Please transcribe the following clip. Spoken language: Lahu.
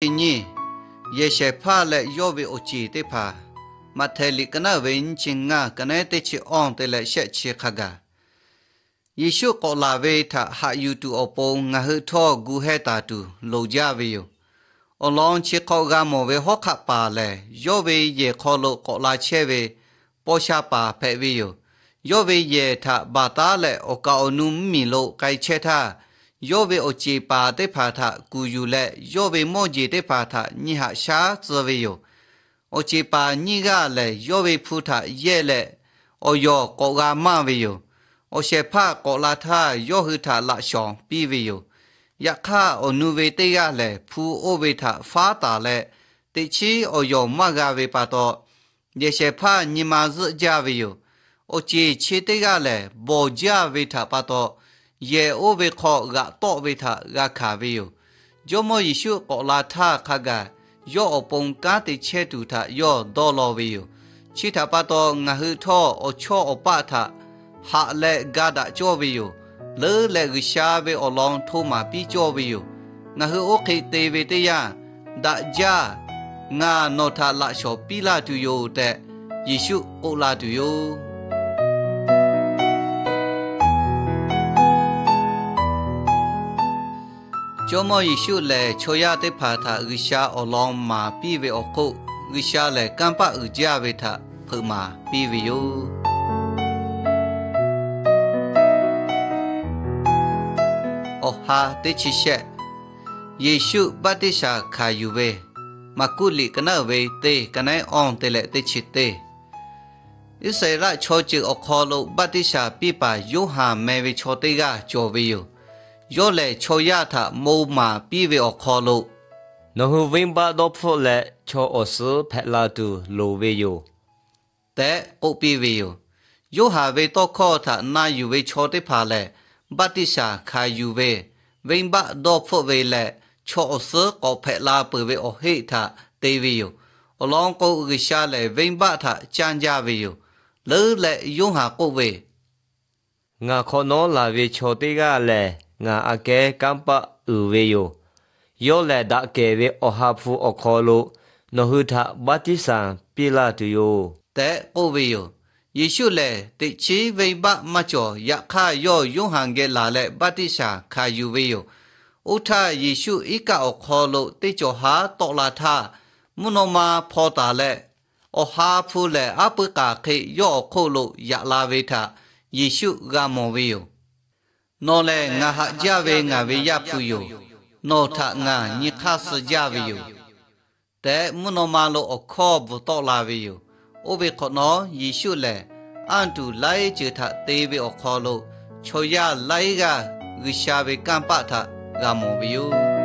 nyiˇ, yehˬ shehˍ hpaˇ leh yawˇ ve awˬ ceˬ teˇ hpaˍ. Maꞈhtehˍ liꞈ ka naˉ ve nyiˇ chi ngaˇ, ka naˉ teˇ chi awˇ te leh shehˆ chi hk'a gaˬ. Yeˍsuˆ k'awꞈ laˬ ve htaꞈ haꞈ yuˬ tuˬ awˬ pon ngaˬ hui htawˇ gu heh taˍ tuˬ loˍ jaˇ ve yoˬ. Awˬ lawn chi hk'aw g'a mawˬ ve hawˉ hk'aˆ paˍ lehˬ, yawˇ ve yehˬ hk'aw lo k'awꞈ la chehˇ ve paw sha paˍ hpehꞈ ve yoˬ. Yawˇ ve yehˬ htaꞈ baˬ taˉ leh awˬ kaˍ awˬ nu mvuhˇ miˬ lo k'ai chehˇ htaˇ, yawˇ ve awˬ ceˬ paˍ teˇ hpaˍ htaꞈ kuˬ yuˬ leh yawˇ ve mawˇ jeˬ teˇ hpaˍ htaꞈ nyi haꞈ shaˉ tcuh ve yoˬ. Awˬ ceˬ paˍ nyiˇ g'aˇ lehˬ, yawˇ ve hpu htaꞈ yehˇ leh awˬ yawˬ k'awꞈ g'a maˇ ve yoˬ. Awˬ shehˍ hpaˇ k'awꞈ la htaˇ, yawˇ hui htaꞈ laꞈ shawnˍ piˇ ve yoˬ. Yaꞈ hk'aˇ, awˬ nu ve teˇ g'aˇ lehˬ, hpu oˇ ve htaꞈ faˉ taˍ leh, teꞈ chiˉ awˬ yawˬ maˇ g'a ve pa taw, yehˬ shehˍ hpaˇ nyi ma zuhˆ jaˇ ve yoˬ. Awˬ ceˬ chi teˇ g'aˇ lehˬ, bawˬ jaˇ ve htaꞈ pa taw, yehˬ oˇ ve hk'aw g'aꞈ tawˆ ve htaꞈ g'a hkanˍ ve yoˬ. Jawˇmawˇ Yeˍsuˆ k'awꞈ la htaˇ hk'a gaˬ, yawˇ awˬ pon kanˉ te chehˇ tuˬ htaꞈ yawˇ dawˇ law ve yoˬ. Chi htaꞈ pa taw, ngaˬ hui htawˇ awˬ chawˇ awˬ paˆ htaꞈ haꞈ leh ga daꞈ cawˇ ve yoˬ. Leuˉ leh G'uiˬsha ve awˬ lawn hto maˍ piˇ cawˇ ve yoˬ. Ngaˬ hui oˇ hk'e te ve teˇ yanˇ, Daꞈ jaˇ, ngaˬ nawˬ htaꞈ laꞈ shawnˍ piˇ laˇ tuˬ yoˬ tehꞈ, Yeˍsuˆ k'oˆ la tuˬ yoˬ. Jawˇmawˇ Yeˍsuˆ lehˬ, chaw yaˇ teˇ hpaˍ htaꞈ G'uiˬsha awˬ lawn maˍ piˇ ve awˬ hk'oˆ, G'uiˬsha lehˬ kanˇ paˆ uiˍ jaˇ ve htaꞈ hpeuꞈ maˍ piˇ ve yoˬ. Awˬ ha teˇ chi shehˆ, Yeˍsuˆ baˆtiˆsaˬ hkanˍ yuˬ ve. Maˍkuˆ liꞈ ka naˉ uiˍ ve teˇ, ka naˉ awˇ te leh teˇ chi teˇ. Iˉsaˍreˍlaˆ chaw ceuˬ awˬ hk'aw lo baˆtiˆsaˬ piˇ paˍ Yoˇhanˬ meh ve chaw teˇ g'aˇ cawˬ ve yoˬ. Yawˇ lehˬ, chaw yaˇ htaꞈ mo maˍ piˇ ve awˬ hk'aw lo, Nawˬ hui venˇbaˆ dawˇ hpfuhˆ leh chaw awˬ suhˉ hpehꞈ la tuˬ loˍ ve yoˬ tehꞈ k'oˆ piˇ ve yoˬ. Yoˇhanˬ ve tawˇ hkawˇ htaꞈ na yuˬ ve chaw teˇ hpaˍ lehˬ, baˆtiˆsaˬ hkanˍ yuˬ ve, venˇbaˆ dawˇ hpfuhˆ ve leh chaw awˬ suhˉ k'awꞈ hpehꞈ la peuˬ ve awˬ heˆ htaꞈ te ve yoˬ. Awˬ lawn k'o, G'uiˬsha lehˬ venˇbaˆ htaꞈ canˇ jaˇ ve yoˬ. Leuˉ leh Yoˇhanˬ k'oˆ ve, Ngaˬ hk'awꞈ nawˉ laˬ ve chaw teˇ g'aˇ lehˬ, ngaˬ aꞈ kehˉ kanˇ paˆ uiˍ ve yoˬ. Yawˇ lehˬ, daꞈ kehˬ ve Awˬ ha hpu awˬ hk'aw lo nawˬ hui htaꞈ baˆtiˆsaˬ piˇ laˇ tuˬ yoˬ tehꞈ k'oˆ ve yoˬ. Yeˍsuˆ lehˬ, teꞈ chiˉ venˇbaˆ maˇ cawˬ. Yaꞈ hk'aˇ, yawˇ Yoˇhanˬ geh laˬ leh baˆtiˆsaˬ hkanˍ yuˬ ve yoˬ. Oˇ htaˇ, Yeˍsuˆ iˉ kaˆ awˬ hk'aw lo teˇ cawˬ haˉ tawˆ la htaˇ, mvuhˇ naw ma hpaw taˍ leh, Awˬ ha hpu lehˬ aˉ puiˉ k'aˍ hk'e yawˇ awˬ hk'oˆ lo yaꞈ la ve htaꞈ Yeˍsuˆ g'a mawˬ ve yoˬ. Nawˬ lehˬ ngaˬ haꞈ jaˇ ve ngaˬ ve Yaˇ hpu yoˬ. Nawˬ htaꞈ ngaˬ nyi hk'aˇ suh jaˇ ve yoˬ tehꞈ, mvuhˇ naw ma lo awˬ hkawˇ bvuhˬ tawˆ la ve yoˬ. Oˇ ve hk'awꞈ nawˉ, Yeˍsuˆ lehˬ anˇ tuˬ laiˉ ceuˬ htaꞈ te ve awˬ hk'aw lo chaw yaˇ laiˉ g'aˇ G'uiˬsha ve kanˇ paˆ htaꞈ g'a mawˬ ve yoˬ.